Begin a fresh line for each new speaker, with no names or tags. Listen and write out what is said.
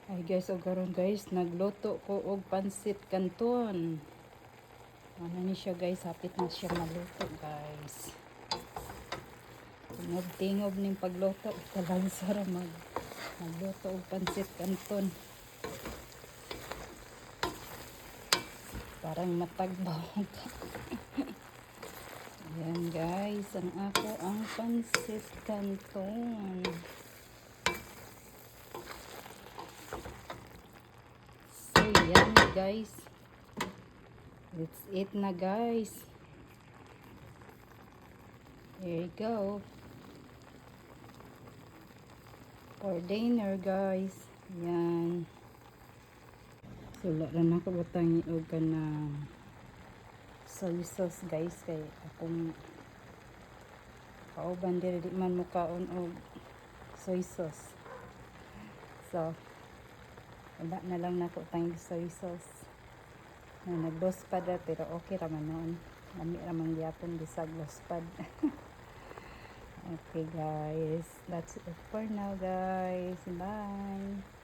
Ay guys, og karon guys, nagluto ko og pansit canton. Ano ni siya, guys, hapit na siya maluto, guys. Tingob-tingob ning pagluto, talansa ra magluto og pansit canton. Parang matagbaw ka. Ayan guys, ang ako ang pansit canton. So yan guys. Let's eat na, guys. Here you go. For dinner, guys. Yan. So wala na ko butang og kanang soy sauce, guys, kay akong kauban diri di man mukaon og soy sauce. So wala na lang nako tang soy sauce. Na naglospad ra, pero okay ra man noon. Lami ra man gyapon bisag lospad. Okay guys, that's it for now, guys. Bye.